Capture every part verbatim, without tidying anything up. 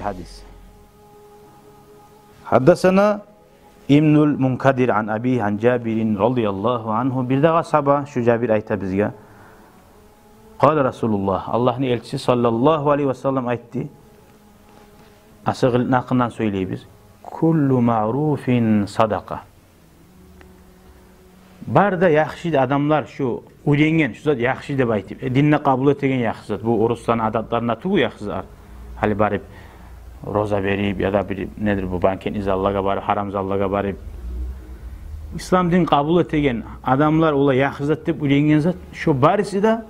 Гьадис. Гьаддасана Ибнул Мункадир ан абигьи ан Жабирин радияллагьу ангьу. Бир дагъы асгьаба, шу Жабир айта бизге. Къала Расулуллагь, Аллагьны элчиси саллаллагьу алайгьи ва саллам айтды. Асыл къылыкъны гьакъындан сёйлейбиз. Куллу маъруфин садакъа. Бар да яхшы адамлар, шу уьйренген, шу зат яхшы деп айтып, э, динде къабул этеген яхшы зат. Бу орусланы адатларында тюгюл яхшы зат. Гьали барып роза берип, яда бир недир бу банкетный заллагъа барып, гьарам заллагъа барып. Ислам дин къабул этеген адамлар, олар яхшы зат деп уьйренген зат, шу барысы да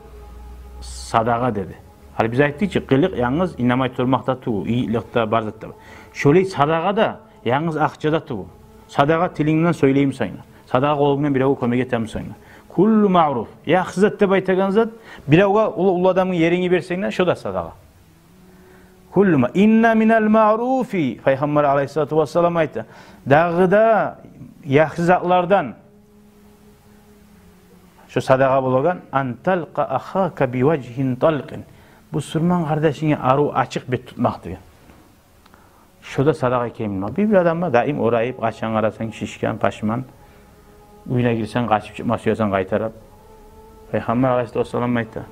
садагъа деди. Гьали биз айтдыкъ чы, къылыкъ янгыз инамай турмакъ да тюгюл, игитлик де, бар зат да бар. Шолай садагъа да янгыз акъча да тюгюл. Садагъа тилингден сёйлеймисен де. Садагъа къолунгдан биревге кёмек этемисен де. Куллу маъруф. Яхшы зат деп айтагъан зат, биревге, уллу, уллу адамгъа ерингни берсенг де, шо да садагъа. Куллу ма, инна минал маъруфи, Пайхаммар алайгьиссалату вассалам айта. Дагъы да яхшы затлардан шо садагъа болагъан, ан талкъа ахака би важгьин талкъин. Бусурман къардашынга арив, ачыкъ бет тутмакъ деген. Шо да садагъа экенин билмек. Бир-бир адам бар, даим орайып, къачан къарасанг шишген, пашман. Уьюне гирсенг, къачып чыкъма сюесен къайтарып. Пайхаммар алайгьиссалату вассалам айта.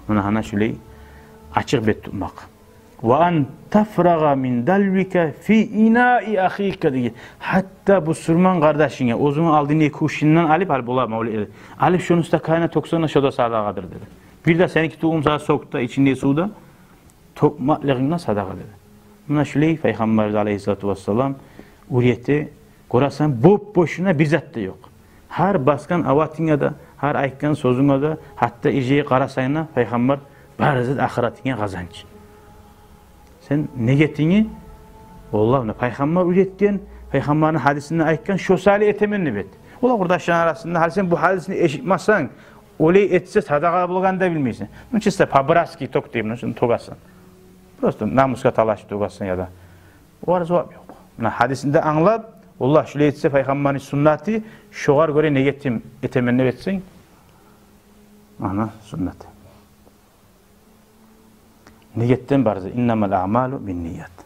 Муна гьана шулай ачыкъ бет тутмакъ. Ва ан тафрагъа мин далвика фи инаи ахика деген. Гьатта бусурман къардашынга, оьзюнгню алдындагъы кувшинни алып, гьали бола мавлет, алып шону стаканына тёксенг де, шо да садагъадыр деди. Бир де сеники тюгюл буса сёк де, ичиндеги сув да, тёкмеклигинг де садагъа деди. Муна шулай Пайхаммарыбыз алайгьиссалату вассалам уьйрете, гёресен, боп-бошуна бир зат да ёкъ. Гьар басгъан аватынга да, гьар айтгъан сёзюнге де, гьатта иржайып къарасанг да, Пайхаммар, бары зат ахыратынга къазанч. Сен негетингни, валлагь, муна Пайхаммар уьйретген, Пайхаммарны гьадисинде айтгъан, шо саялы этемен деп эт. Олай къурдашланы арасында, гьали сен бу гьадисни эшитмесенг, олай этсе садагъа болгъанны да билмейсен. Ну, чисто по-братски тёк деймен, шуну тёгесен. Просто намусгъа талашып тёгесен яда. Огъар зувап ёкъ. Муна гьадисни де англап, валлагь, шулай этсе Пайхаммарны суннаты, шогъар гёре негетим этемен деп этсенг, ана суннат. Негетден бары зат, иннамал аъмалу бинният.